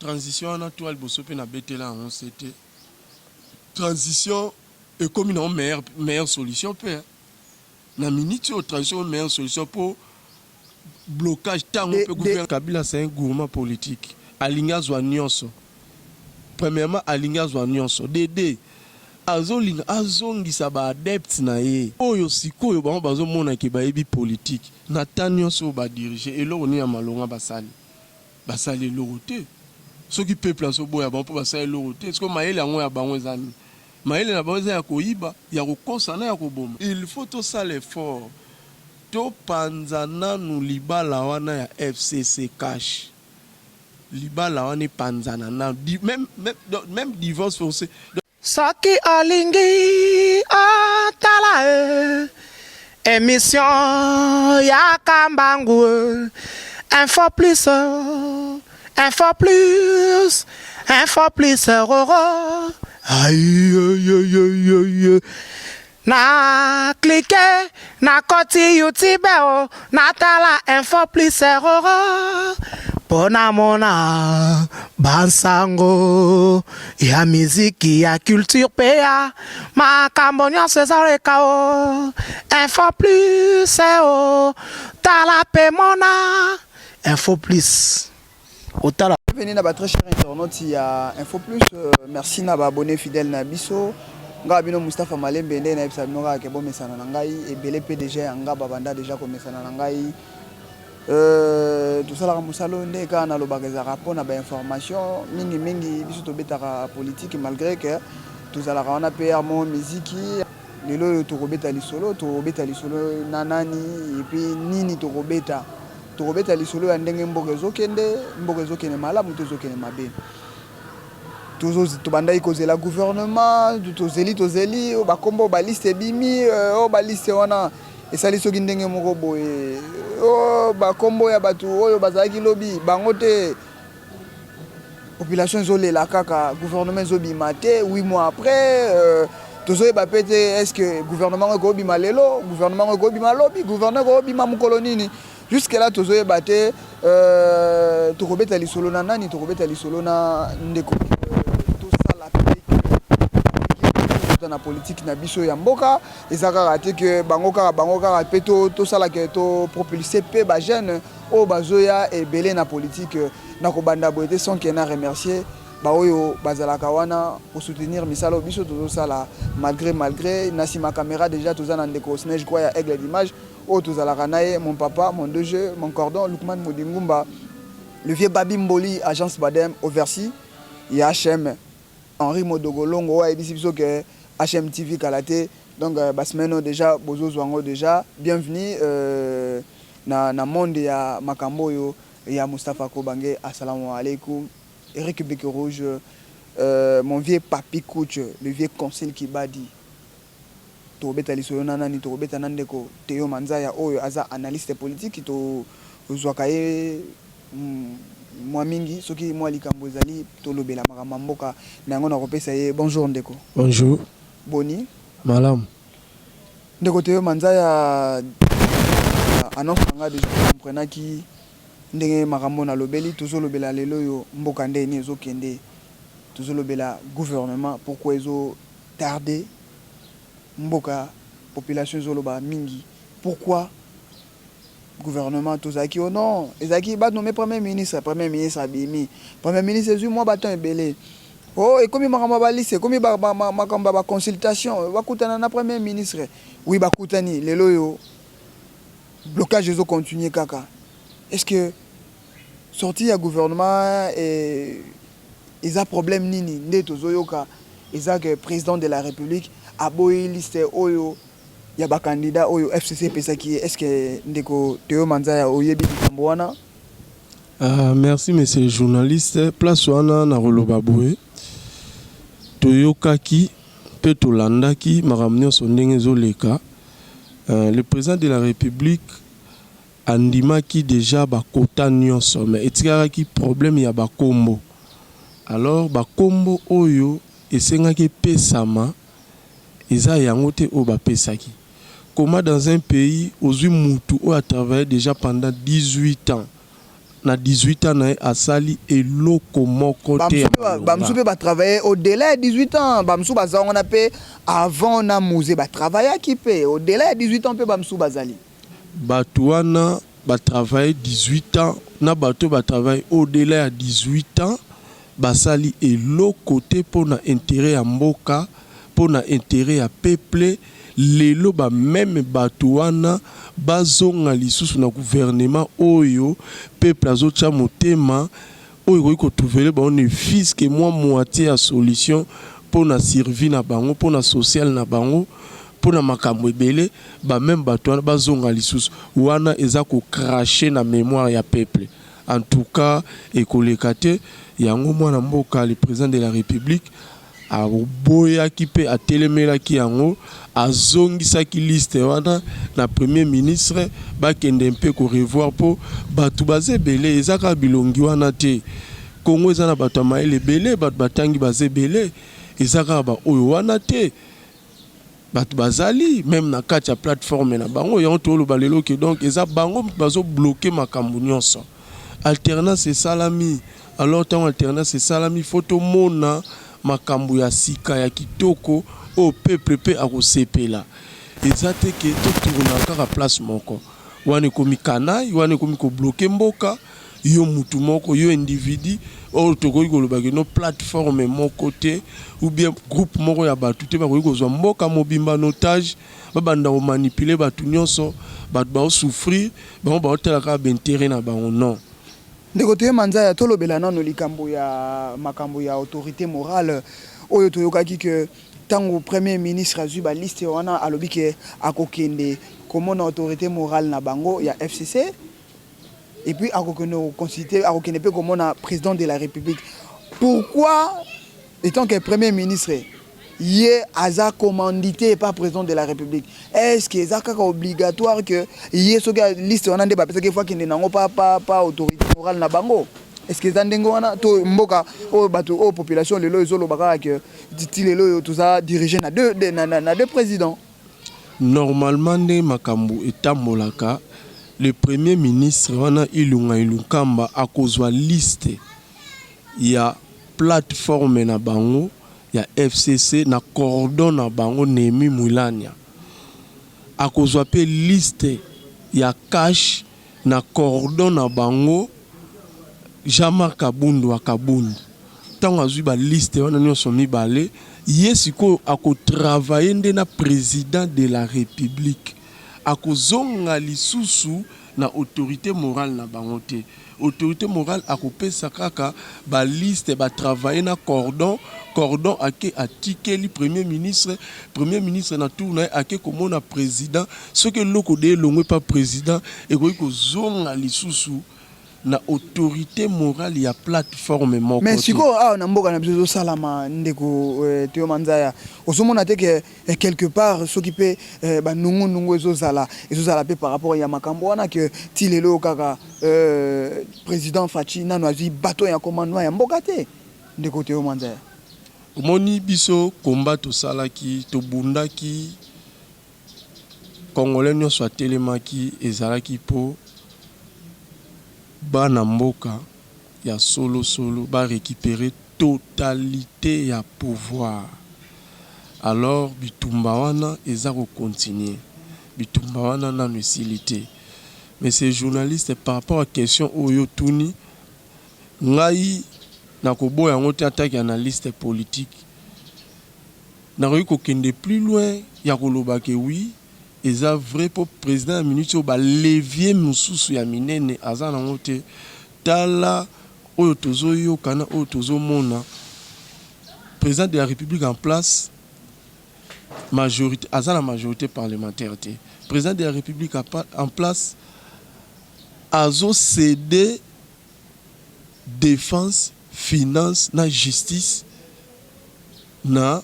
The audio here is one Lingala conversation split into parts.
Transition wana toa liboso mpe nabetela yango sete. Transition ekomi nango meilleure solution mpe na minute oyo, transition meilleure solution mpo blocage ntango mpe gouvernement Kabila, c'est un gourmand politique. Alingi azwa nyonso. Premièrement, alingi azwa nyonso. Dede azolinga azongisa baadepte na ye oyo sikoyo bango bazomonake bayebi politique na ta nyonso oyo badirige. Eloko nini ya malonga basali? Basali eloko te. Soki peuple azoboya bango mpo basali eloko te, sikoyo mayele yango ya bango eza nini? Mayele na bango eza ya koyiba, ya kokosa na ya koboma. Il faut tosala effort, topanza nanu libala wana ya FCC CACH. Libala wana epanzana nanu, même divorce forcé. Soki olingi otala e émission ya Kambangu, Info Plus, Info Plus, Info Plus roro. Aïe, aïe, aïe, aïe. Na clique na koti YouTube o, natala Info Plus roro mpo namona bansango ya miziki, ya culture mpe ya makambo nyonso ezoleka o. Info Plus o, tala mpe mona Info Plus otala. Bienvenue na ba très cher internaute ya Info Plus. Merci na ba abonné fidèle na biso. Nga bino Mustapha Malembe nde nayebisa bino kaka ke bomesana na ngai ebele mpe déjà ya nga babanda déjà komesana na ngai. Tosalaka mosala oyo nde kaka nalobaka, ezalaka mpona bainformation mingimingi. Biso tobetaka politique malgré que tozalaka wana mpe ya mo miziki. Lelo oyo tokobeta lisolo, tokobeta lisolo na nani? Et puis nini tokobeta? Tokobeta lisolo ya ndenge mboka ezokende. Mboka ezokende malamu to ezokende mabe? Tobandaki kozela gouvernement, tozeli, tozeli oyo bakombo, baliste ebimi, oyo baliste wana esali soki ndenge moko boye, oyo bakombo ya bato oyo bazalaki lobi bango te. Population ezolela kaka, gouvernement ezobima te. 8 mois après, tozoyeba mpe te est ce que gouvernement ngo ekobima lelo, gouvernement ngo ekobima lobi, gouvernement ekobima mokolo nini. Jusque là tozoyeba te. Tokobeta lisolo na nani? Tokobeta lisolo na ndeko. Tosala mpe na politique na biso ya mboka, eza kaka te ke bango kaka, bango kaka mpe. Tosala ke topropulse mpe bajeune oyo bazoya ebele na politique. Na kobanda boye te sans ke na remercier baoyo bazalaka wana kosoutenir misala oyo biso tozosala malgré. Na nsima caméra déjà toza na ndeko Snej kwa ya Aigle d'Image oyo tozalaka na ye, mon papa, mon DG, mon cordon Lukman Modingumba, le vieux Babi Mboli, agence Badem Oversi ya HM Henri Modogolongo oyo ayebisi biso ke HM TV kala te. Donc basemaine oyo déjà bozozwa yango déjà. Bienvenue na monde ya makambo oyo ya Mustapha Kobange. Assalamu alaikum. Eric Bic Rouge, mon vieux Papi Kouch, le vieux Conseil Kibadi. Tokobeta lisolo na nani? Tokobeta na ndeko Teo Manzaya oyo aza analyste politique. Tozwaka ye mwa mingi soki mwa likambo ezali, tolobela makambo ya mboka na yango. Nakopesa ye bonjour, ndeko. Bonjour. Boni? Malamu. Ndeko Teo Manzaya, annonce na ngai déjà comprenaki ndenge makambo nalobeli. Tozolobela lelo oyo mboka ndeni ezokende. Tozolobela gouvernement, pourquoi ezotarde mboka. Population ezoloba mingi, pourquoi gouvernement tozalaki o non, ezalaki banome premier ministre, premier ministre abimi, premier ministre ezwi mwa batemps ebele o ekomi makambo ya baliste, ekomi makambo ya baconsultation, bakutana na premier ministre. Oui, bakutani. Lelo oyo blocage ezocontinue kaka. Est ce que sortie ya gouvernement eza problème nini? Nde tozoyoka eza ke président de la République aboyi liste oyo ya bacandidat oyo FCC epesaki ye. Est ce que ndeko Teo Manzaya oyebi likambo wana? Merci, monsieur le journaliste. Place wana na koloba boye, toyokaki mpe tolandaki makambo nyonso ndenge ezoleka. Le président de la République andimaki déjà bakota nyonso, mais etikalaki problème ya bakombo. Alors bakombo oyo esengaki epesama eza yango te oyo bapesaki. Comment dans un pays ozwi mutu oyo a travaillé déjà pendant 18 ans? Na 18 ans na ye, asali eloko moko te ya malonga. Bamosusu mpe batravaille au-delà ya 18 ans. Bamosusu baza wana mpe avant na Mzee, batravaillaki mpe au-delà ya 18 ans mpe bamosusu bazali. Bato wana batravaille 18 ans na bato oyo batravaille au-delà ya 18 ans, basali eloko te mpo na intérêt ya mboka, mpo na intérêt ya peuple. Lelo bameme bato wana bazonga lisusu na gouvernement oyo peuple azotya motema, oyo ekoki kotrouver bango ne fût-ce que mwa moitié ya solution mpo na survie na bango, mpo na social na bango, mpo na makambo ebele. Bameme bato wana bazonga lisusu wana, eza kocracher na mémoire ya peuple. En tout cas, ekoleka te. Yango mwana mboka, le président de la République, aboyaki mpe atelemelaki yango. Azongisaki liste wana na premier ministre, bakende mpe korevoir, mpo bato baza ebele. Eza kaka bilongi wana te. Kongo eza na bato ya mayele ebele, bato batangi baza ebele. Eza kaka baoyo wana te. Bato bazali même na kati ya plateforme na bango. Yango toloba lelo ke donc eza bango bazobloquer makambo nyonso. Alternance esalami. Alors ntango alternance esalami, faut tomona makambo ya sika, ya kitoko, oyo peuple mpe akosepela. Eza te ke totourna kaka place moko. Wana ekomi kanai, wana ekomi kobloquer mboka. Yo mutu moko, yo individu oyo, tokoki koloba ke no plateforme moko te ou bien groupe moko ya bato te bakoki kozwa mboka mobimba en otage, babanda komanipuler bato nyonso. Bato baosouffrir, bango baotala kaka baintérêt na bango. Non. Ndeko Toyema Nzaya, tolobela nano likambo ya makambo ya autorité morale oyo toyokaki ke ntango premier ministre azwi baliste wana, alobi ke akokende komona autorité morale na bango ya FCC et puis akokende koconsulte, akokende mpe komona président de la République. Pourquoi, étant que premier ministre, ye aza commandité par président de la République? Est ce que eza kaka obligatoire que ye soki liste wana nde bapesaki, faut akende nango pa autorité morale na bango? Est ce que eza ndenge wana to mboka oyo bato oyo population lelo ezoloba kaka ke ti lelo oyo toza dirigé na deux présidents? Normalement, nde makambo etambolaka, le premier ministre wana, Ilunga Ilunkamba, akozwa liste ya plateforme na bango ya FCC na coordon na bango Néhémie Mwilanya. Akozwa mpe liste ya CACH na coordon na bango Jean-Marc Kabundu wa Kabundu. Ntango azwi baliste wana nyonso mibale, ye sikoyo akotravailler nde na président de la République. Akozonga lisusu na autorité morale na bango te. Autorité morale akopesa kaka baliste, batravaille na coordon. Coordon ake atikeli premier ministre. Premier ministre na tour na ye ake komona président. Soki eloko de elongwe pa président, ekoki kozonga lisusu na autorité morale ya plateforme moko. Mais sikoyo awa na mboka na biso ezosalama, ndeko Toyoma Nzaya, ozomona te ke quelque part soki mpe banungunungu ezozala mpe par rapport ya makambo wana, ke ti lelo kaka président Fatshi nano azwi bato ya commandement ya mboka te, ndeko Toyoma Nzaya? Omoni, biso komba tosalaki, tobundaki, Congolais nyonso atelemaki, ezalaki mpo bana mboka ya solosolo barécupérer totalité ya pouvoir. Alors bitumba wana eza kocontinuer, bitumba wana nano esili te. Mais ces journalistes, par rapport à question oyo tuni ngai, nakoboya yango te. Ataki analyste politique, nakoki kokende plus loin ya koloba ke oui, eza vrai, mpo président ya minute oyo, balevier mosusu ya minene aza nango te. Tala oyo tozoyoka na oyo tozomona: président de la République en place, majorité, aza na majorité parlementaire te. Président de la République en place azocéder défense, finance na justice na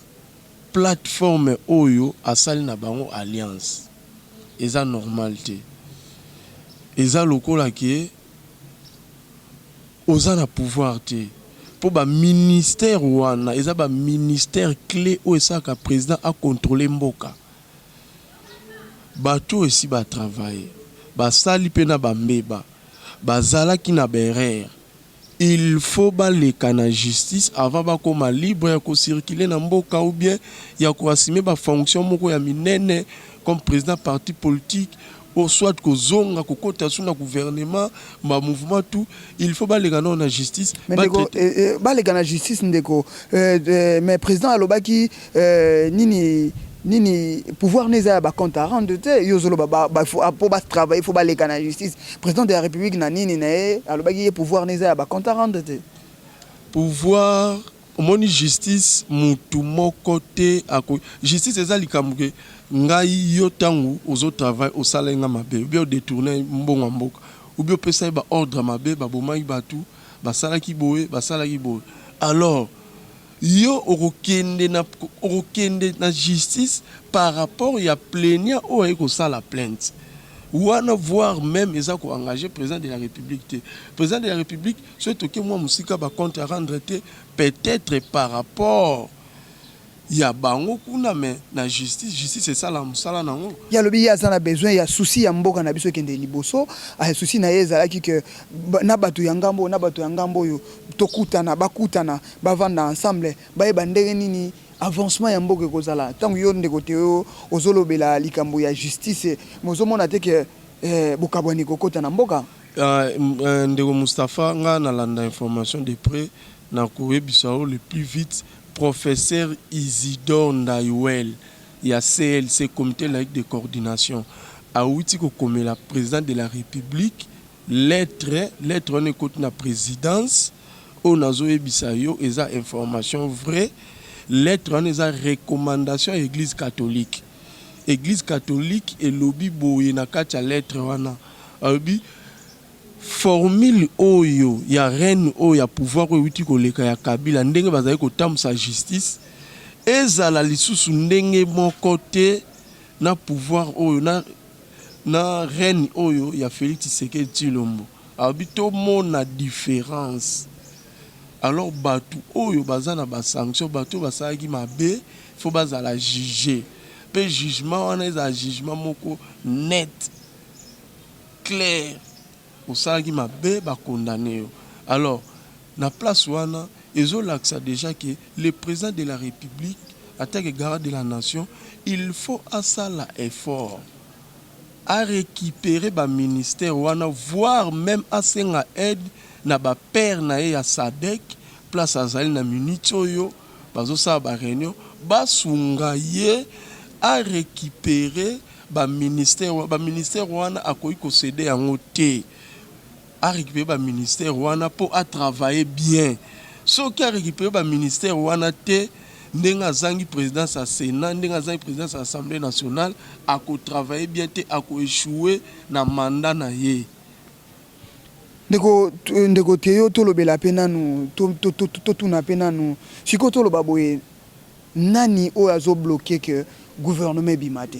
plateforme oyo asali na bango alliance. Eza normal te. Eza lokola ke oza na pouvoir te, mpo baministère wana eza baministère clé oyo esalaka président acontrôle mboka. Bato oyo esi batravaille, basali mpe na bambeba. Bazalaki na ba erreurs. Il faut baleka na justice avant bakoma libre ya ko circuler na mboka ou bien ya ko assumer ba fonctions moko ya minene comme president parti politique ou soit kozonga kokota su na gouvernement ba mouvement tout il faut baleka nao na justice. Mais ndeko, baleka na justice ndeko, mais president alobaki nini nini pouvoir ne eza ya ba compte à rendre te. Yo ozoloba po ba travailler, faut baleka na justice. Président de la République na nini na ye alobaki ye pouvoir ne eza ya ba compte à rendre te. Pouvoir, omoni, justice, mutu moko te ako, justice eza likambo ke ngai yo, ntango ozotravaille, osala nga mabe ou bien odétourne mbongo ya mboka ou bien opesa ye baordre mabe, babomaki bato, basalaki boye, basalaki boye, alors yo okokende na justice par rapport ya plaignant oyo aye kosala plainte wana, voire même eza koengage président de la République te. Président de la République, soki toke mwa mosika, bacompte à rendre te, peut-être par rapport ya bango kuna, mais na justice, justice esala mosala nango. Ye alobi ye aza na besoin ya souci ya mboka na biso ekende liboso. Souci na ye ezalaki ke na bato ya ngambo oyo, na bato ya ngambo oyo tokutana, bakutana, bavanda ensemble, bayeba ndenge nini avancement ya mboka ekozala. Ntango yo, ndeko te, oyo ozolobela likambo ya justice, mais ozomona te ke bokabwani kokota na mboka? Ndeko Mustapha, nga nalanda information de près. Nakoyebisa yo le plus vite, professeur Isidore Ndaywel ya CLC, Comité laïque de coordination, awuti kokomela président de la République lettre. Lettre wana ekoti na présidence. Oyo nazoyebisa yo eza information vraie. Lettre wana eza recommandation ya Église catholique. Église catholique elobi boye na kati ya lettre wana, alobi formule oyo ya règne oyo ya pouvoir oyo euti koleka ya Kabila, ndenge bazali kotambusa justice, ezala lisusu ndenge moko te na pouvoir oyo na règne oyo ya Félix Tshisekedi Tshilombo. Alobi tomona différence. Alors bato oyo baza na basanction, bato oyo basalaki mabe, faut bazala juge, mpe jugement wana ezala jugement moko net, clair. Osalaki mabe, bakondane yo. Alors na place wana ezolakisa déjà que le président de la République, attaque garant de la nation, il faut asala effort arécupérer baministère wana, voire même asenga aide na bapairs na ye ya SADC, place azali na minute oyo bazosala baréunion, basunga ye arécupérer baministère. Baministère wana akoki kocéder yango te. Arécupérer baministère wana mpo atravaille bien. Soki arécupérer baministère wana te, ndenge azangi présidence ya Sénat, ndenge azangi présidence ya Assemblée nationale, akotravaille bien te, akoéchouer na mandat na ye. Ndeko te, yo tolobela mpe nanu, totuna mpe nanu sikoyo, toloba boye: nani oyo azobloquer ke gouvernement ebima te?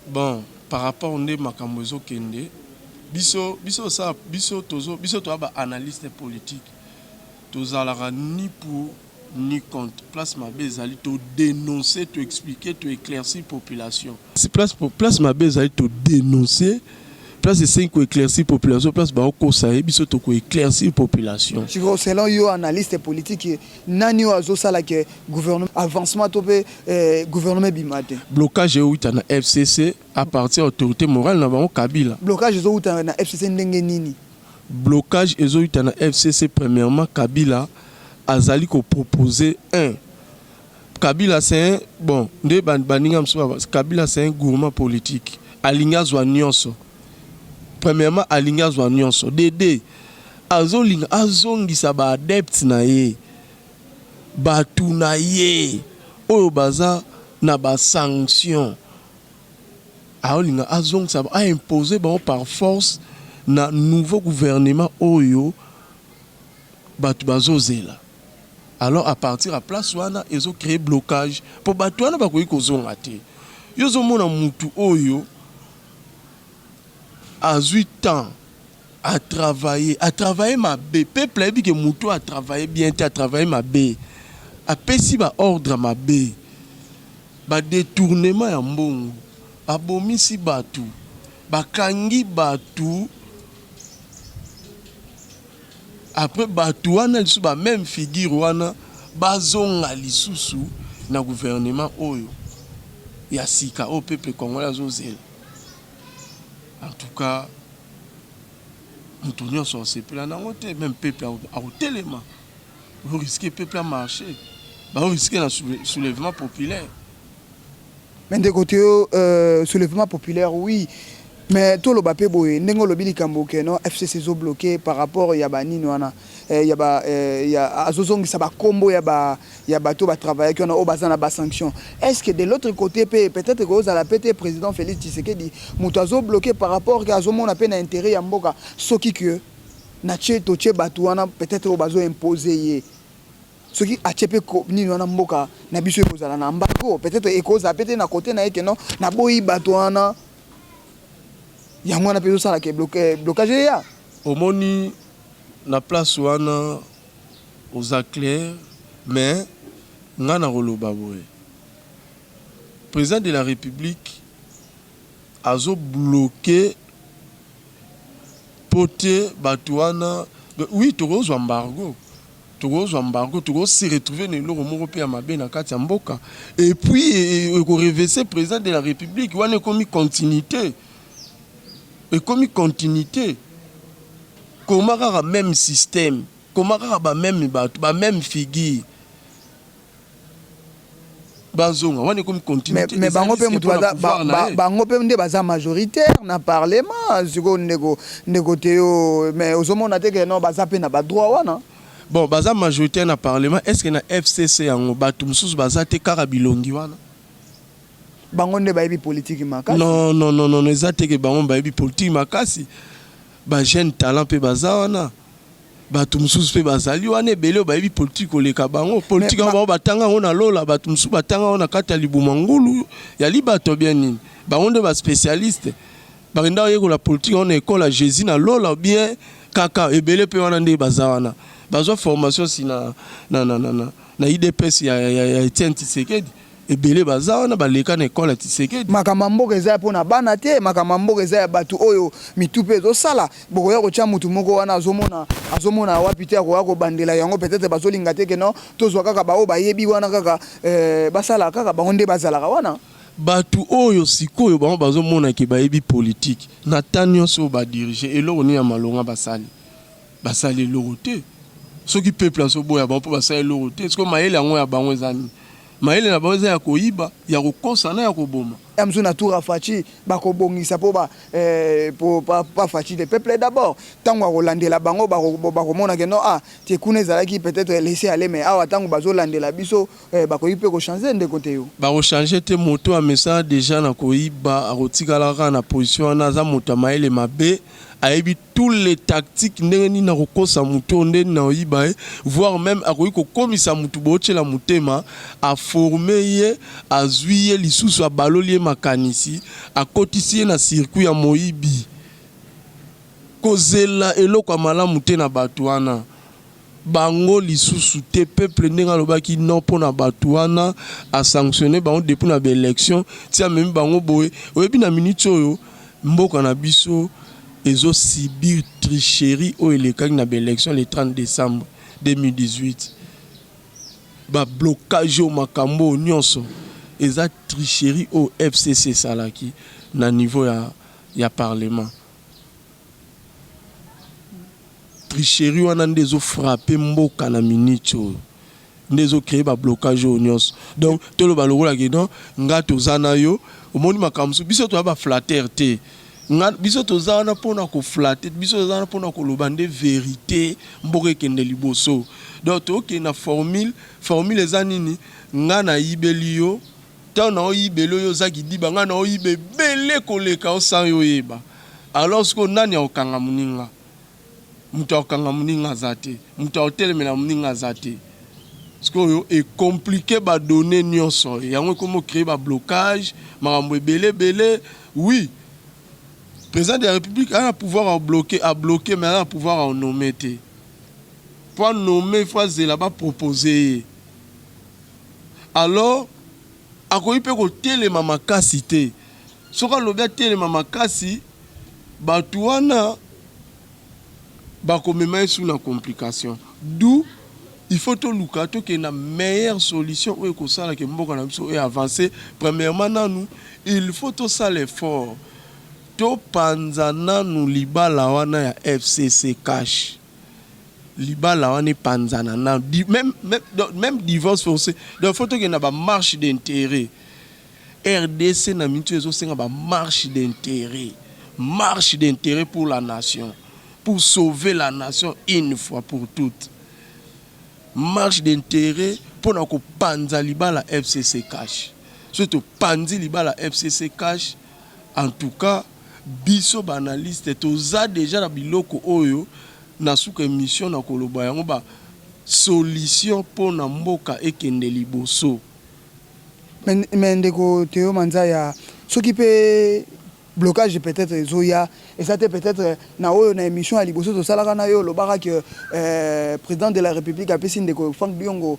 Bon, par rapport nde makambo ezokende, biso osala, biso tozo, biso toya baanalyste politique, tozalaka ni pour ni contre. Place mabe ezali, todénonce, toexplique, toéclaircir population. Place mabe ezali, todénonce. Place esengi koéclaircir population, place baokosa ye, biso tokoéclaircir population. Sikoyo, selon yo analyste politique, nani oyo azosala ke gouvernement avancement to mpe gouvernement ebima te? Blocage euta na FCC à partir ya autorité morale na bango, Kabila. Blocage ezouta na FCC ndenge nini? Blocage ezouta na FCC. Premièrement, Kabila azali kopropose un, Kabila c'est un, bon, nde baninga mosusu, Kabila c'est un gourmand politique. Alingi azwa nyonso. Premièrement, alingi azwa nyonso. Dede azolinga azongisa baadepte na ye, bato na ye oyo baza na basanction, aolinga azongisa, aimpose bango par force na nouveau gouvernement oyo bato bazozela. Alors à partir ya place wana ezocréer blocage, mpo bato wana bakoki kozonga te. Yo ozomona mutu oyo azwi temps atravaille, atravaille mabe. Peuple ayebi ke mutu atravaille bien te, atravaille mabe, apesi baordre mabe, badétournement ya mbongo, abomisi bato, bakangi bato. Après bato wana lisusu, bameme figure wana bazonga lisusu na gouvernement oyo ya sika oyo peuple congolais azozela. En tout cas, moto nyonso asepela nango te. Même peuple akotelema, orisque peuple amarche, baorisque na soulèvement populaire. Mais ndeko te yo, soulèvement populaire, oui, mais toloba mpe boye, ndenge olobi likambo ke no FCC ezobloqué par rapport ya banini wana, ya ba ya azozongisa bakombo ya bato batravaillaki wana oyo baza na basanction. Est ce que de l'autre côté mpe peut-être kozala mpe te président Félix Tshisekedi moto azobloqué par rapport ke azomona mpe na intérêt ya mboka, soki ke natie totie bato wana, peut-être oyo bazoimpose ye, soki atie mpe nini wana, mboka na biso ekozala na embargo? Peut-être ekozala mpe te na côté na ye ke non, naboyi bato wana, yango wana mpe ezosalaka blocage eya. Omoni, na place wana oza clair, mais nga na koloba boye: président de la République azobloquer mpo te bato wana, oui, tokozwa embargo, tokozwa embargo, tokose retrouver na eloko moko mpe ya mabe na kati ya mboka, et puis ekorenverser président de la République wana. Ekomi continuité, ekomi continuité. Koma kaka même système, koma kaka bameme bato, bameme figure bazonga wana, ekomi continuité. Mais bango mpe moto, bango mpe nde baza majoritaire na parlement sikoyo, ndeko te yo. Mais ozomona te ke non, baza mpe na badroit wana? Bon, baza majoritaire na parlement. Est ce que na FCC yango bato mosusu baza te, kaka bilongi wana? Bango nde bayebi politike makasi. Non, non, non, non, eza te ke bango bayebi politike makasi. Bajeune talent mpe baza wana, bato mosusu mpe bazali wana ebele oyo bayebi politike koleka bango. Politike yango, bango batanga yango na lola, bato mosusu batanga yango na kati ya libuma ngulu ya libato bien nini. Bango nde baspécialiste, bakenda koyekola politike yango na ekole ya Jésus na lola bien. Kaka ebele mpe wana nde baza wana, bazwa formation si na UDPS ya Etienne Tshisekedi. Ebele baza wana, baleka na ekole ya Tshisekedi. Makambo ya mboka eza mpona bana te, makambo ya mboka eza ya bato oyo mitu mpe ezosala. Bokoya kotya mutu moko wana, azomona wapi te, akoya kobandela yango. Peut-être bazolinga te ke non, tozwa kaka baoyo bayebi wana, kaka basala kaka, bango nde bazalaka wana. Bato oyo sikoyo bango bazomonake bayebi politike na ta nyonso oyo badirige, eloko nini ya malonga basali? Basali eloko te. Soki peuple azoboya bango mpo basali eloko te, sikoyo mayele yango ya bango eza nini? Mayele na bango eza ya koyiba, ya kokosa na ya koboma. Ya mosusu na tour ya Fatshi bakobongisa mpo po pa Fatshi, le peuple d'abord. Ntango akolandela bango, bakomona ke non, ah te, kuna ezalaki peut-être laisser aller, mais awa ntango bazolandela biso, bakoki mpe kochange, ndeko te yo. Bakochange te. Moto amesana déjà na koyiba, akotikala kaka na position wana. Aza moto ya mayele mabe, ayebi tous les tactiques, ndenge nini akokosa motu oyo, ndenge nini akoyiba ye, voire même akoki kokomisa motu bootyela motema, aforme ye, azwi ye lisusu, abaloli ye makanisi, akotisi ye na circuit ya moyibi. Kozela eloko ya malamu te na bato wana, bango lisusu te. Peuple ndenge alobaki non mpo na bato wana, asanctionne bango depuis na baélection ti amemi bango boye. Oyebi, na minute oyo mboka na biso ezosubir tricherie oyo elekaki na baélection le 30 décembre 2018, bablocage oyo, makambo oyo nyonso eza tricherie oyo FCC esalaki na niveau ya parlement. Tricherie wana nde ezofrappe mboka na minute oyo, nde ezocrée bablocage oyo nyonso. Donc toloba lokola ke non, nga toza na yo. Omoni, makambo mosusu biso toza baflatter te. Nga biso toza wana mpona koflatter? Biso toza wana mpona koloba nde vérité, mboka ekende liboso. Donc tokende na formule. Formule eza nini? Nga nayibeli yo, ntango na oyibeli oyo oza kidiba, nga na oyiba ebele koleka osan yo oyeba. Alors sikoyo nani akokanga moninga? Moto akokanga moninga aza te, moto akotelemela moninga aza te. Sikoyo ecompliquer badonnées nyonso yango, ekomi ocréer bablocage, makambo ebele ebele. Oui, président de la République aza na pouvoir abloquer, abloquer, mais aza na pouvoir anommer te. Po anommer, faut azela bapropose ye. Alors akoki mpe kotelema makasi te. Soki alobi atelema makasi, bato wana Bakomema ye su na complication. D'où il faut toluka tokende na meilleure solution oyo ekosala ke mboka na biso e avancer. Premièrement nanu il faut tosala effort topanza nanu libala wana ya FCC cash. Libala wana epanzana nanu meme, meme divorce forcé. Donc faut tokende na ba marche d'interet. Rdc na minute oyo ezosenga ba marche d'interet. Marche d'interet pour la nation. Pour sauver la nation une fois pour toutes. Marche d'interet pona kopanza libala FCC cash. Soki topanzi libala FCC cash, en tout cas biso ba analystes toza dejà na biloko oyo na suka emission na koloba yango ba solution pona mboka ekende liboso. Mais ndeko Theo Manzaya, soki pe blocage peut-etre ezoya eza te peut-etre na oyo na emission ya liboso tosalaka na yo olobaka que president de la republique apesi ndeko Franck Diongo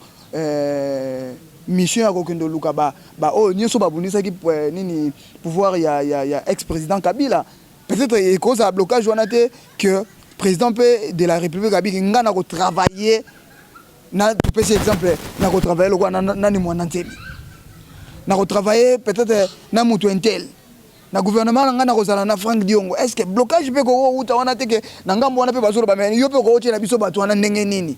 mission ya kokende oluka ba ba oyo nioso babundisaki nini pouvoir ya ya ya ex president Kabila peut-etre ekozala blocage wana te que president pe de la republique abiki nga na ko travailler na topesi exemple na ko travailler lokola nani mwana nzemi na ko travailler peut-être na mutu intel na gouvernement na ngai nakozala na Franck Diongo. Est-ce que blocage mpe ekouta wana te ke na ngambo wana mpe bazoloba mais yo mpe okotiela biso bato wana ndenge nini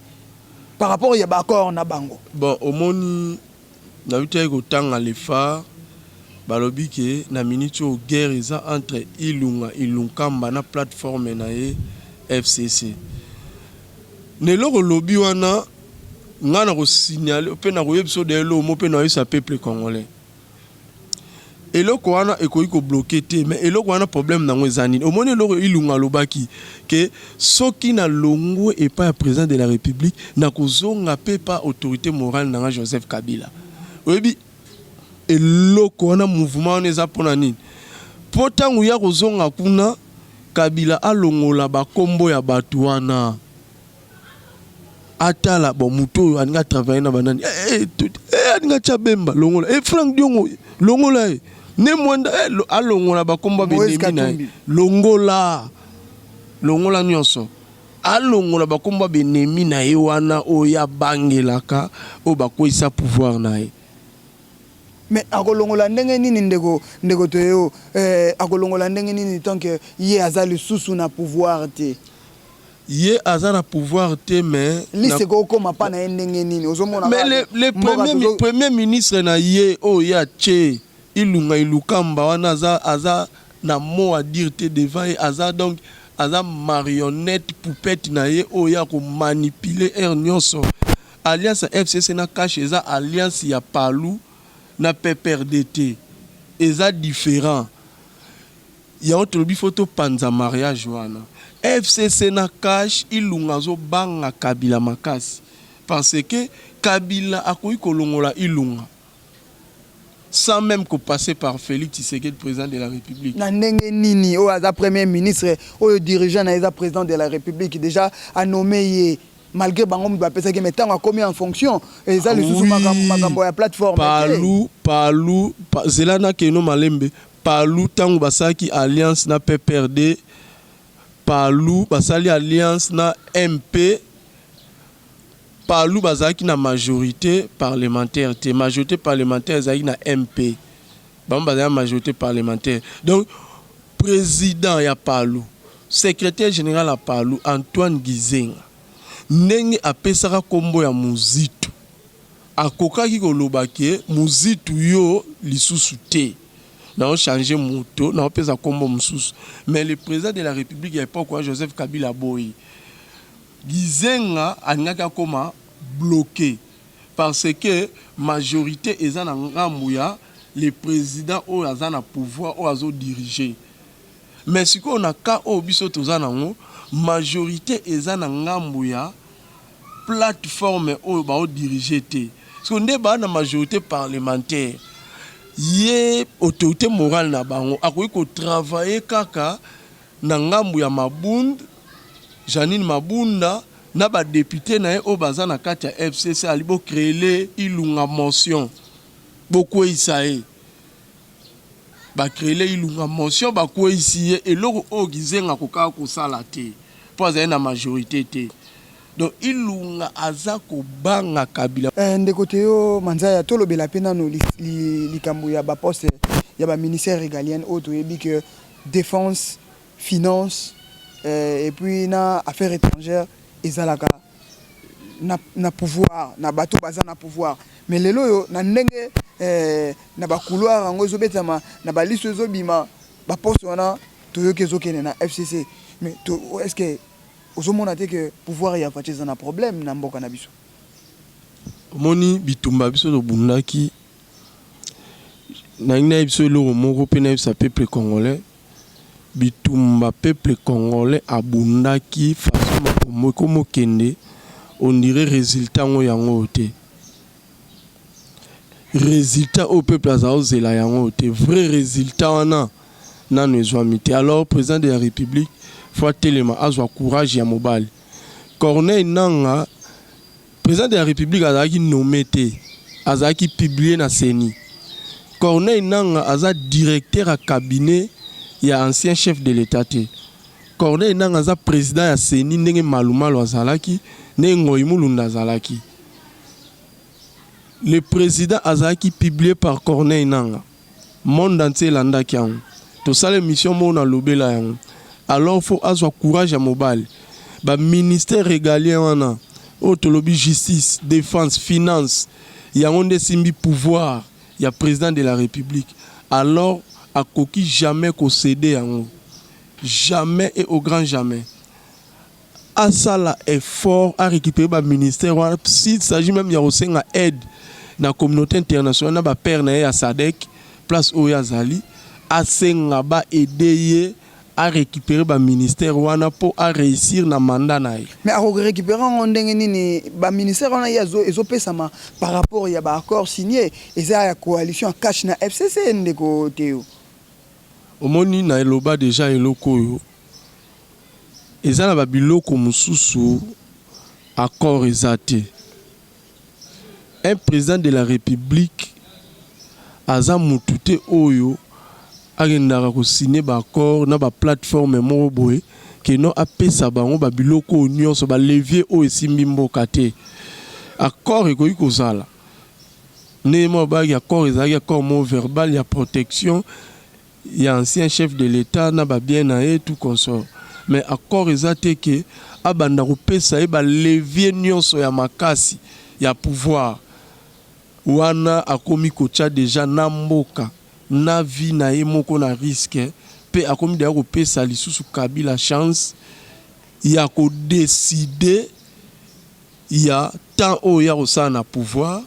par rapport ya ba accord na bango? Bon, omoni nawutaki kotanga le phare, balobi ke na minute oyo guerre eza entre Ilunga Ilunkamba na plateforme na ye FCC. Na eloko olobi wana ngai nako signaler pe nakoyebisa yo d'ailleurs eloko moko pe nakoyebisa peuple congolais. Eloko wana ekoki ko bloquer te mais eloko wana problème nango eza nini? Omoni eloko Ilunga alobaki que soki na longwe epai ya president de la republique nako zonga pe epa autorite morale na nga Joseph Kabila. Oyebi eloko wana mouvement wana eza pona nini? Po tango ye akozonga kuna Kabila alongola ba kombo ya batu wana. Atala bon moto oyo alingi a travailler na banani eh, eh, eh, alingi atia Bemba longola eh, Franck Diongo longola ye ne Mwanda eh, alongola bakombo ya benemi na ye longola longola nyonso alongola bakombo ya benemi na ye wana oyo abangelaka oyo bakweyisa pouvoir na ye. Mais akolongola ndenge nini ndeko ndeko Theo eh, akolongola ndenge nini tant que ye aza lisusu na pouvoir te? Ye aza na pouvoir te mais Liste eko koma pa na ye ndenge nini? Ozo mona mais le, le premier, tozo... premier ministre na ye oyo ye atie Ilunga Ilukamba wana aza aza na mot à dire te devant ye aza donc aza marionnette poupette na ye oyo ye ako manipuler heure nyonso. Alliance ya FCC na CACH eza alliance ya Palu na PPRD te, eza different. Yango tolobi faut to panza mariage wana. FCC na cash Ilunga azo banga Kabila makasi parce que Kabila akoki kolongola Ilunga sans meme ko passer par Felix Tshisekedi president de la Republique. Na ndenge nini oyo aza premier ministre oyo dirigeant na ye eza president de la Republique dejà a nomme ye malgre bango mutu bapesaki ye mais tango akomi en fonction eza lisusu makambo ya plateforme te. Palu palu zela nakeno malembe Palu tangu basalaki alliance na PPRD palu basali alliance na MP palu bazalaki na majorite parlementaire te majorite parlementaire ezalaki na MP bango bazalaki na majorite parlementaire donc president ya palu secretaire general ya palu Antoine Gizenga ndenge apesaka kombo ya Muzitu Akokaki koloba ke muzitu yo lisusu te nao changer moto nao pesa kombo mosusu mais le president de la republique ya epoque wana Joseph Kabila aboyi Gizenga alingaki akoma bloque parce que majorite eza na ngambu ya le president oyo aza na pouvoir oyo azo diriger mais sikoyo na cas oyo biso toza nango majorite eza na ngambu ya plate forme oyo bao diriger te sikoyo nde ba na majorite parlementaire ye autorite morale na bango akoki ko travailler kaka na ngambu ya Mabund Jeanine Mabunda na ba depute na ye oyo baza na kati ya FCC ali bo creele Ilunga motion bokweyisa ye ba creele Ilunga motion bakweyisi ye eloko oyo Gizenga akokaka kosala te. Mpo azali na majorité te. Donc Ilunga aza kobanga Kabila. Ndeko Theo Manzaya, tolobela mpe nano likambo ya baposte ya baministère régalienne oyo toyebi que défense, finance et puis na affaires étrangères ezalaka na pouvoir, na bato baza na pouvoir. Mais lelo oyo, na ndenge na bacouloir yango ezobetama, na baliso ezobima, baposte wana toyoki ezokende na FCC. Mais est ce que ozomona te que pouvoir ya Fatshi eza na problème na mboka na biso? Omoni, bitumba biso tobundaki, nalingi nayebi biso eloko moko mpe nayebisa peuple congolais: bitumba peuple congolais abundaki, façon makambo ekomokende, on dirait résultat yango yango te. Résultat oyo peuple aza ozela yango te, vrai résultat wana nano ezwami te. Alors président de la République faut atelema, azwa courage ya mobali. Corneille Nanga, président de la République, azalaki nommé te, azalaki publié na CENI. Corneille Nanga aza directeur ya cabinet ya ancien chef de l'État te. Corneille Nanga aza président ya CENI, ndenge Malumalu azalaki, ndenge Ngoi Mulunda azalaki. Le président azalaki publié par Corneille Nanga, monde entier elandaki yango. Tosala émission moko, nalobela yango. Alors faut azwa courage ya mobali. Baministère régalien wana oyo tolobi, justice, défense, finance, yango nde esimbi pouvoir ya président de la République. Alors akoki jamais kocéder yango, jamais et au grand jamais. Asala effort arécupérer baministère wana. S'il s'agit même ya kosenga aide na communauté internationale, na bapairs na ye ya SADC, place oyo azali, asenga baaider ye arécupérer baministère wana mpo aréussir na mandat na ye. Mais akorécupérer yango ndenge nini? Baministère wana ye ezopesama par rapport ya baaccord signé, eza ya coalition ya CACH na FCC, ndeko Teo. Omoni, na eloba déjà eloko oyo eza na babiloko mosusu, accord eza te. Un président de la République aza mutu te oyo akendaka kosigner baaccord na baplateforme moko boye keno apesa bango babiloko oyo nyonso, balevier oyo esimbi mboka te. Accord ekoki kozala ndenge moko bayaki, accord ezalaki accord moko verbal ya protection ya ancien chef de l'État na babien na ye, tout consort. Mais accord eza te ke abanda kopesa ye balevier nyonso ya makasi ya pouvoir wana. Akomi kotya déjà na mboka, na vie na ye moko na risque, mpe akomi deya kopesa lisusu Kabila chance ya kodécider ya temps oyo ya kosala na pouvoir,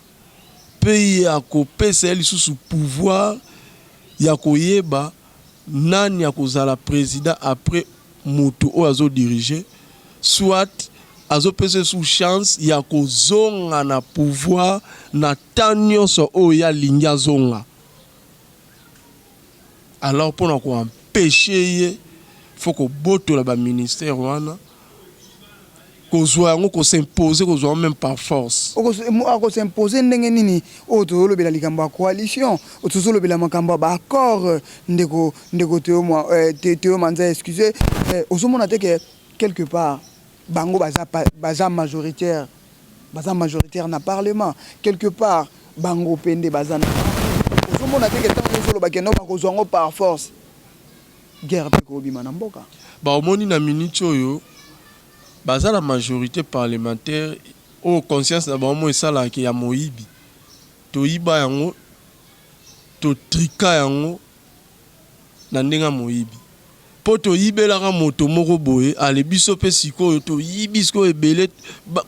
mpe ya kopesa ye lisusu pouvoir ya koyeba nani akozala président après moto oyo azodiriger, soit azopesa su chance ya kozonga na pouvoir na temps nyonso oyo ye alingi azonga. Alors mpona koempêcher ye, faut kobotola baministère wana, kozwa yango, kos'imposer, kozwa yango même par force. Akos'imposer ndenge nini oyo tozolobela likambo ya coalition, tozolobela makambo ya baaccord? Ndeko Teo Manza, excuse, ozomona te ke quelque part bango baza majoritaire, baza majoritaire na parlement? Quelque part bango mpe nde baza na, ozomona te ke ntango ozoloba kendo bakozwa yango par force, guerre mpe kobima na mboka? Baomoni, na minute oyo baza na majorité parlementaire oyo, conscience na bango mo esalaka ya moyibi. Toyiba yango, totrika yango na ndenge ya moyibi, mpo toyibelaka moto moko boye. Ale biso mpe sikoyo toyibi sikoyo ebele,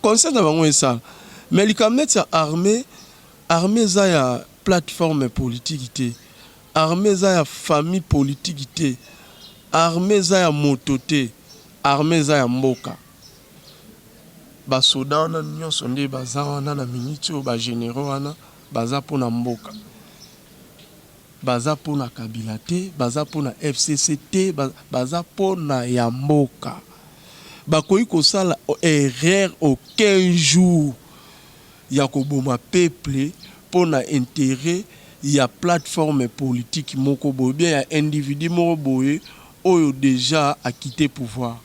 conscience na bango esala. Mais likambo neti ya armée, armée eza ya plateforme politique te, armée eza ya famille politique te, armée eza ya moto te, armée eza ya mboka. Basoda wana nyonso nde baza wana na miniti oyo, bagénéraux wana baza mpona mboka, baza mpona Kabila te, baza mpona FCC te, baza mpona ya mboka. Bakoki kosala erreur aucun jour ya koboma peuple mpona intérêt ya plateforme politique moko boye, bien ya individu moko boye oyo déjà akite pouvoir.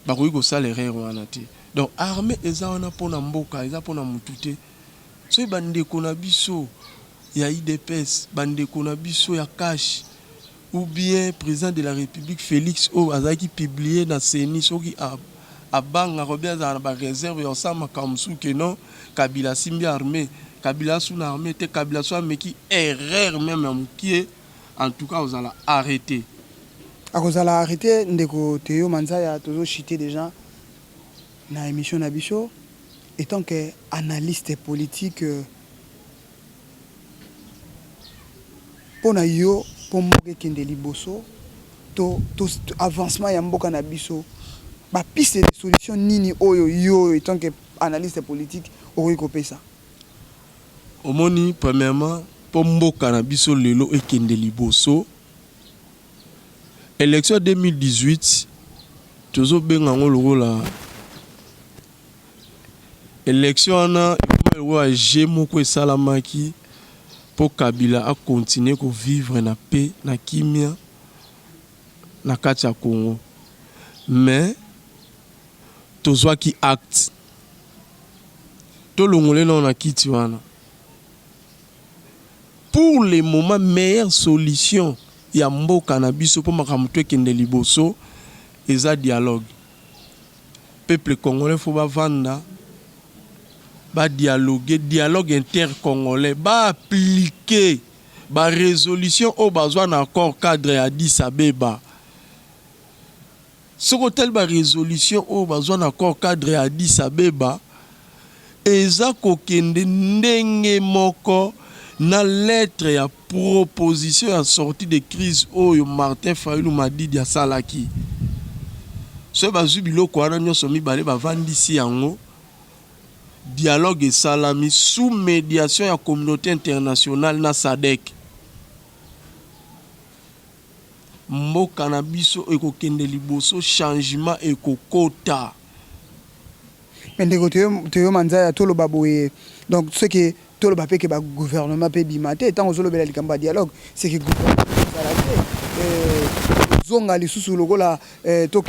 Bakoki kosala erreur wana te. Donc armee eza wana pona mboka, eza pona mutu te. Soki ba ndeko na biso ya udps, ba ndeko na biso ya cach ou bien president de la republique Felix oyo azalaki publie na ceni soki abangaka ou bien azalaka na ba reserve ya kosala makambo mosusu que non Kabila asimbi armee, Kabila asu na armee te, Kabila soki ameki erreur meme ya mukie en tout cas akozala arrete. Akozala arrete ndeko Theo Manzaya tozo chute dejà na emission na biso etant que analyste politique pona yo po mboka ekende liboso to to avancement ya mboka na biso ba piste de solution nini oyo yo etant que analyste politique okoki kopesa? Omoni premièrement po mboka na biso lelo ekende liboso election ya 2018 tozo benga yango lokola election wana ekoma lokola jeu moko esalamaki po Kabila a continuer ko vivre na paix na kimia na kati ya Congo mais tozwaki acte tolongola ye nano na kiti wana pour le moment meilleure solution ya mboka na biso po makambo to ekende liboso eza dialogue peuple congolais faut bavanda ba dialoguer dialogue inter congolais ba appliquer ba resolution oyo bazwa na accord cadre ya Addis Abeba. Soki otali ba resolutions oyo bazwa na accord cadre ya Addis Abeba, eza kokende ndenge moko na lettre ya proposition ya sortie de crise oyo Martin Fayulu Madidi asalaki. Soki bazwi biloko wana nionso mibale bavandisi yango, dialogue esalami sous mediation ya communaute internationale na SADC. Mboka na biso ekokende liboso changement ekokota. Mais ndeko Theo Manzaya toloba boye donc ce que toloba pe que ba gouvernement pe ebima te tango ozolobela likambo ya dialogue ce que gouvernement ezala te tozonga lisusu lokola to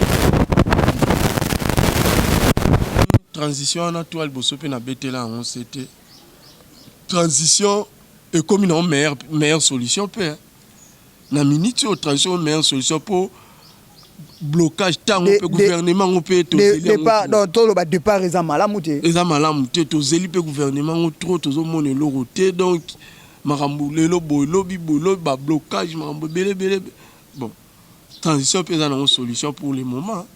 Transition wana toa liboso pe na betela yango sete transition ekomi nango meilleure meilleure solution pe. Na minute oyo transition oyo meilleure solution po blocage tango pe gouvernement ngo pe tozeli yango trop. Donc toloba depart eza malamu te. Eza malamu te tozeli pe gouvernement ngo trop tozo mona eloko te donc makambo lelo boye lobi boye lobi ba blocage makambo ebele ebele bon transition pe eza nango solution pour le moment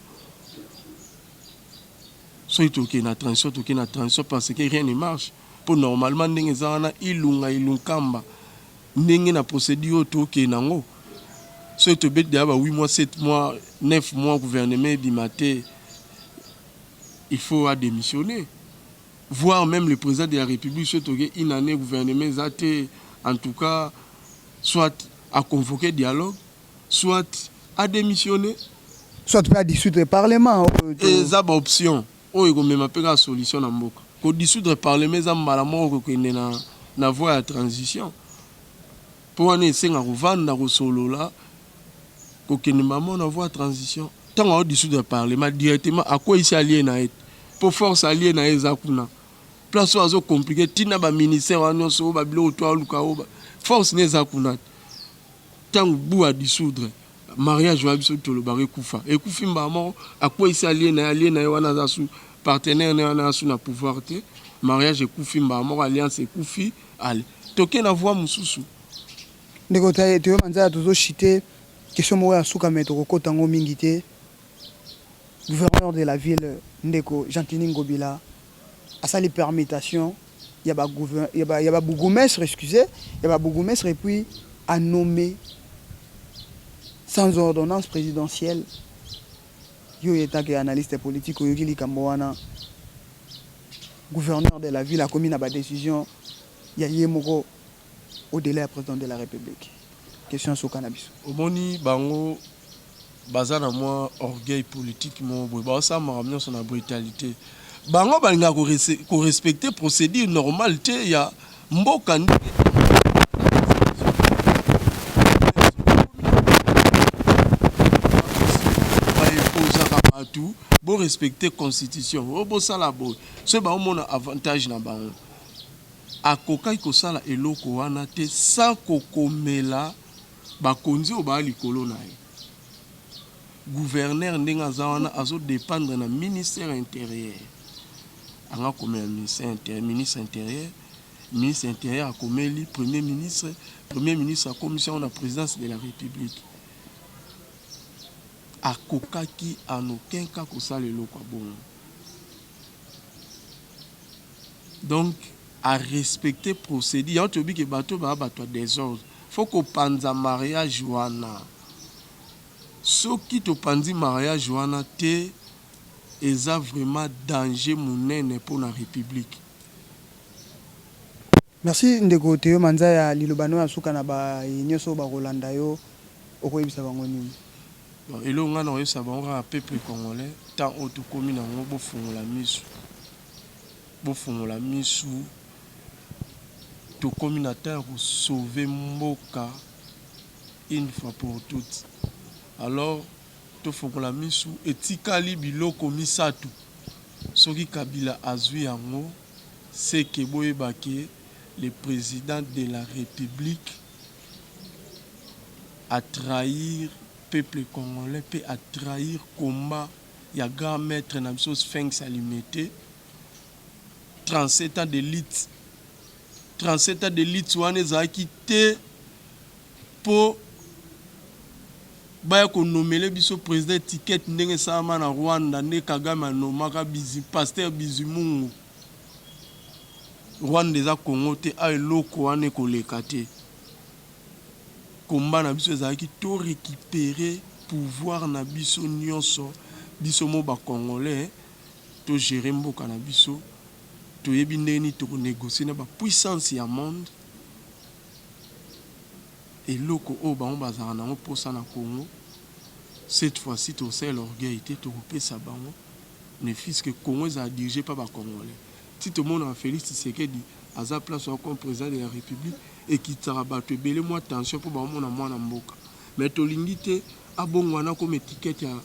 soki tokende na transition tokende na transition parce que rien ne marche po normalement ndenge eza wana ilunga ilunkamba Ndenge na procedure oyo to kende nango soki to beti dejà ba 8 mois 7 mois 9 mois gouvernement ebima te il faut a demissionner voir meme le president de la republique soki toke une annee gouvernement eza te en tout cas soit a convoquer dialogue soit a demissionner. Soit pe a dissoudre parlement oyo to. Eza ba options oyo ekomema pe kaka solution na mboka. Ko dissoudre parlement eza mbala moko kokende na na voie ya transition po wana esenga kovanda kosolola kokende mbala moko na voie ya transition. Tango azo dissoudre parlement directement akweyisi allie na ye po force allie na ye eza kuna place oyo azo compliquer ti na ba ministères wana nionso oyo ba biloko tout aluka oyo force ne eza kuna tango bu a dissoudre Mariage wana biso tolobaka ekufa ekufi mbala moko akweyisi allie na ye allie na ye wana aza su partenaire na ye wana aza su na pouvoir te mariage ekufi mbala moko alliance ekufi alle toke na voie mosusu. Ndeko Theo Manzaya tozo chute question moko ya suka mais tokokota yango mingi te gouverneur de la ville ndeko Gentiny Ngobila asali permutation ya ba ya ba bourgoumestre excusez ya ba bourgoumestre et puis a nomme sans ordonnance presidentielle yo etant que analyste politique oyoki likambo wana gouverneur de la ville akomi na ba decision ya ye moko au delà ya president de la republique question suka na biso. Omoni bango baza na mwa orgueil politique moko boye baosala makambo nyonso na brutalite bango balingaka ko respecter procedure normale te ya mboka ndenge ba imposaka batu. Bo respecter constitution oh bosala boye soki baomona avantage na bango. Akokaki kosala eloko wana te sans kokomela bakonzi oyo baa likolo na ye. Gouverneur ndenge aza wana azo dependre na ministère interieur. Anga komela ministère interieur, ministre interieur, ministre interieur akomeli premier ministre, premier ministre akomisi yango na presidence de la Republique. Akokaki en aucun cas kosala eloko ya bongo. Donc a respecter procedure yango tolobi ke bato oyo baza bato ya desordre faut kopanza mariage wana. Soki topanzi mariage wana te eza vraiment danger munene pona republique. Merci ndeko Theo Manzaya, liloba nayo ya suka na baye nioso oyo bakolanda yo okoyebisa bango nini? Bon eloko ngai nakoyebisa bango kaka peuple congolais temps oyo tokomi nango bofungola misu, bofungola misu tokomi na temps ya ko sauver mboka une fois pour toutes alors tofongola misu etikali biloko misatu soki Kabila azui yango ce que boyeba ke le president de la republique a trahir peuple congolais pe a trahir combat ya grand maitre na biso Sphinx à Limete 37 ans de lutte 37 ans de lutte wana ezalaki te po baya ko nomele biso president etiquette ndenge esalama na Rwanda nde Kagame a nomaka bizi pasteur Bizimungu Rwanda eza Congo te awa eloko wana ekoleka te combat na biso ezalaki to recuperer pouvoir na biso nionso biso moko ba congolais to gerer mboka na biso toyebi ndenge nini toko negocier na ba puissance ya monde. Eloko oyo bango bazalaka nango posa na Congo cette fois ci tokosalela orgueil te tokopesa bango ne fut-ce que Congo ezala dirige par ba congolais ti tomonaka Felix Tshisekedi aza place wana comme president de la republique ekitisaka batu ebele mua tension po baomona muana mboka mais tolingi te abonguana akoma etiquette ya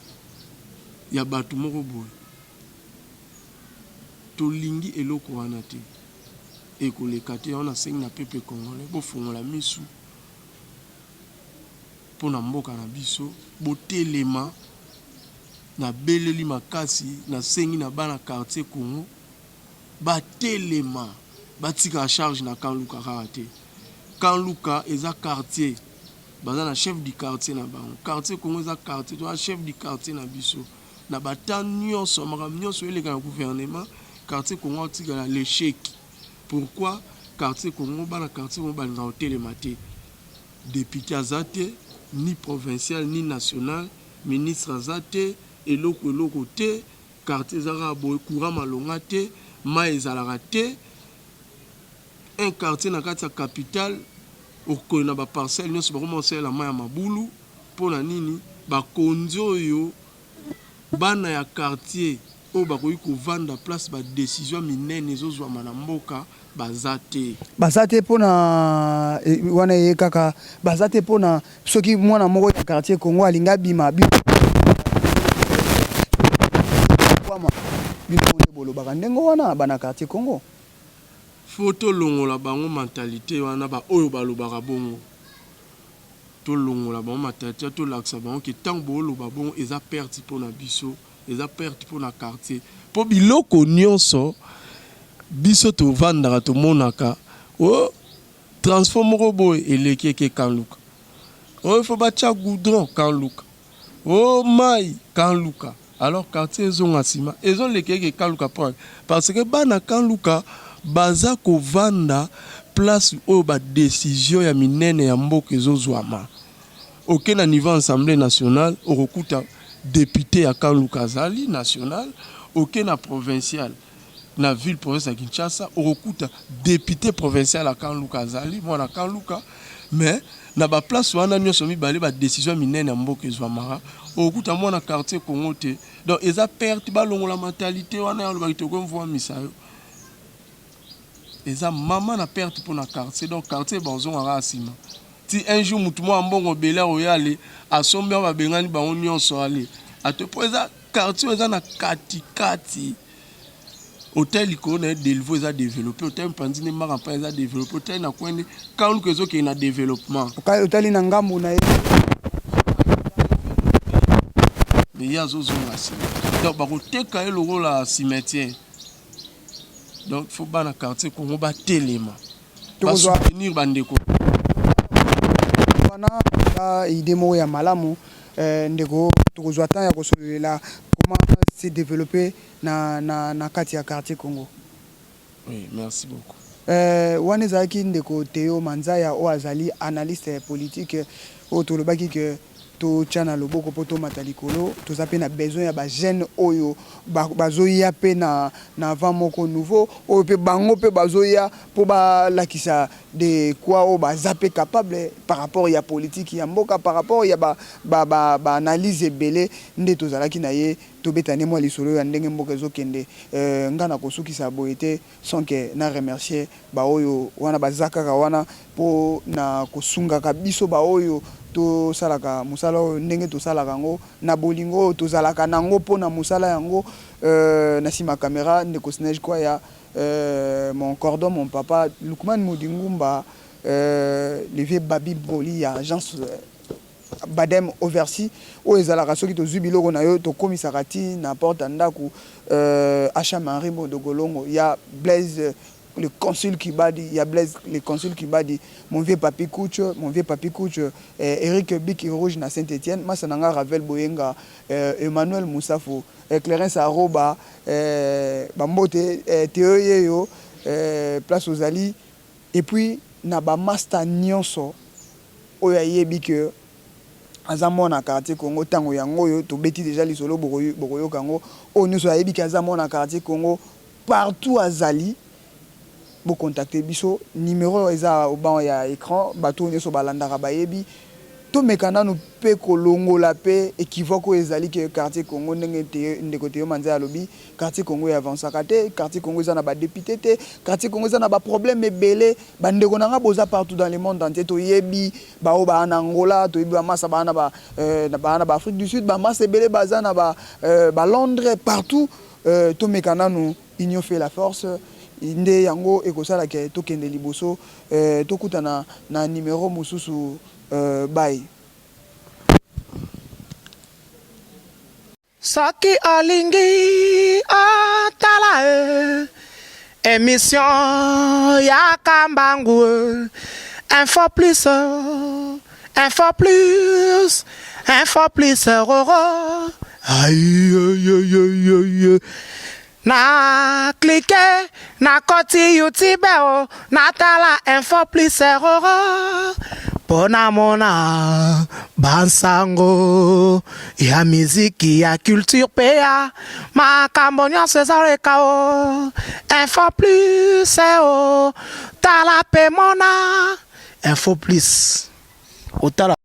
ya batu moko boye tolingi eloko wana te. Ekoleka te yango nasengi na peuple congolais bofongola misu pona mboka na biso botelema nabeleli makasi nasengi na bana quartier congo batelema batika charge na camp luka kaka te camp luka eza quartier baza na chef du quartier na bango quartier congo eza quartier toza chef du quartier na biso Na ba temps nionso, makambo nionso eleka na gouvernement, quartier Congo atikala l'echec. Pourquoi quartier Congo, bana quartier Congo balingaka kotelema te? Depute aza te, ni provincial ni national, ministre aza te, eloko eloko te, quartier eza kaka boye, courant malonga te, mayi ezalaka te. Un quartier na kati ya capitale, okoki na ba parcelles nionso bakoma kosalela mayi ya mabulu. Pona nini ba konzi oyo bana ya quartier oyo bakoki kovanda place ba decision ya minene ezo zwama na mboka baza te? Baza te pona wana eye kaka baza te pona soki mwana moko ya quartier Congo alingi abima bino bino nde bolobaka ndenge wana bana quartier Congo. Faut tolongola bango mentalite wana ba oyo balobaka bongo. Tolongola bango matatia, tolakisa bango ke tango booloba bongo eza perte pona biso, eza perte pona quartier. Po biloko nionso biso tovandaka tomonaka oh transfo moko boye eleki eke Camp-Luka, oh il faut batia goudron Camp-Luka, oh mayi Camp-Luka. Alors quartier ezonga sima, ezoleka eke Camp-Luka pona parce que bana Camp-Luka baza kovanda place oyo ba decisions ya minene ya mboka ezozwama. Oke na niveau assemblee nationale okokuta depute ya Camp-Luka azali national, oke na provincial na ville province ya Kinshasa okokuta depute provincial ya Camp-Luka azali mwana Camp-Luka mais na ba place wana nionso mibale ba decisions ya minene ya mboka ezwamaka okokuta mwana quartier Congo te donc eza perte balongola mentalite wana ya olobaki toko mvuamisa yo eza mama na perte pona quartier donc quartier bazonga kaka sima ti un jour mutu moko ya mbongo ebele akoya ale asombi yango babengani bango nionso ale ate po eza. Quartier oyo eza na katikati. Hotel likolo na ye Delvaux eza developpe, hotel mopanzi nde Mara Mpaya eza developpe, hotel na coin nde Kaluku ezokende na developpement. Otali na ngambo na ye. Mais ye azozonga nsima. Donc bakoteka ye lokola cimetière. Donc faut bana quartier Congo batelema. Ba soutenir ba ndeko. Wana eza idee moko ya malamu ndeko, tokozwa temps ya kosololela comment se developper na, na, na kati ya quartier Congo. Oui, merci beaucoup. Wana ezalaki ndeko Theo Manzaya oyo azali analyste politique oyo tolobaki que totia na loboko mpo tomata likolo. Toza mpe na besoin ya ba jeunes oyo bazoya mpe na, na vent moko nouveau oyo mpe bango mpe bazoya mpo balakisa de quoi oyo baza mpe capable par rapport ya politique ya mboka, par rapport ya ba, ba, ba, ba analyse ebele nde tozalaki na ye. Tobeta nde mwa lisolo ya ndenge mboka ezokende. Nga nakosukisa boye te sans que na remercier ba oyo wana baza kaka wana po na kosungaka biso ba oyo tosalaka mosala oyo ndenge tosalaka yango na bolingo oyo tozalaka na yango po na mosala yango. Na sima camera ndeko Snej Kwaya, mon cordon, mon papa Lukman Mudingumba, le vieux Babi Broli ya agence Badem Oversea oyo ezalaka soki tozui biloko na yo tokomisaka ti na porte ya ndaku HM Henri Modogolongo ya Blaise le consul Kibadi ya Blaise le consul Kibadi mon vieux Papy Kutch mon vieux Papy Kutch Eric Bic Rouge na Saint Etienne masta na nga Ravel Boyenga Emmanuel Musafu Clarence Aroba ba mbote Theo Yeyo place ozali et puis na ba masta nionso Oyo ayebi que aza mwana quartier Congo tango yango oyo tobeti dejà lisolo bokoyoka yango oyo nioso ayebi que aza mwana quartier Congo partout azali bo contacter biso numero eza au banc ya ecran batu oyo nioso balandaka bayebi tomeka nanu pe kolongola pe equivoque oyo ezali que quartier Congo ndenge ndeko Theo Manzaya alobi Quartier Congo e avancaka te, quartier Congo eza na ba deputes te, quartier Congo eza na ba problèmes ebele. Ba ndeko na nga boza partout dans le monde entier, toyebi ba oyo ba na Angola, toyebi ba masa ba na ba ba na ba Afrique du Sud, ba masa ebele baza na ba ba Londres, partout. Tomeka nanu union fait la force nde yango ekosala ke tokende liboso. Tokutana na numero mosusu. Bye. Soki olingi otala emission ya Kambangu info plus info plus info plus roro aïe na clique na koti youtube o natala info plus roro mpo namona bansango ya miziki ya culture mpe ya makambo nyonso ezaleka o info plus o tala mpe mona info plus otala.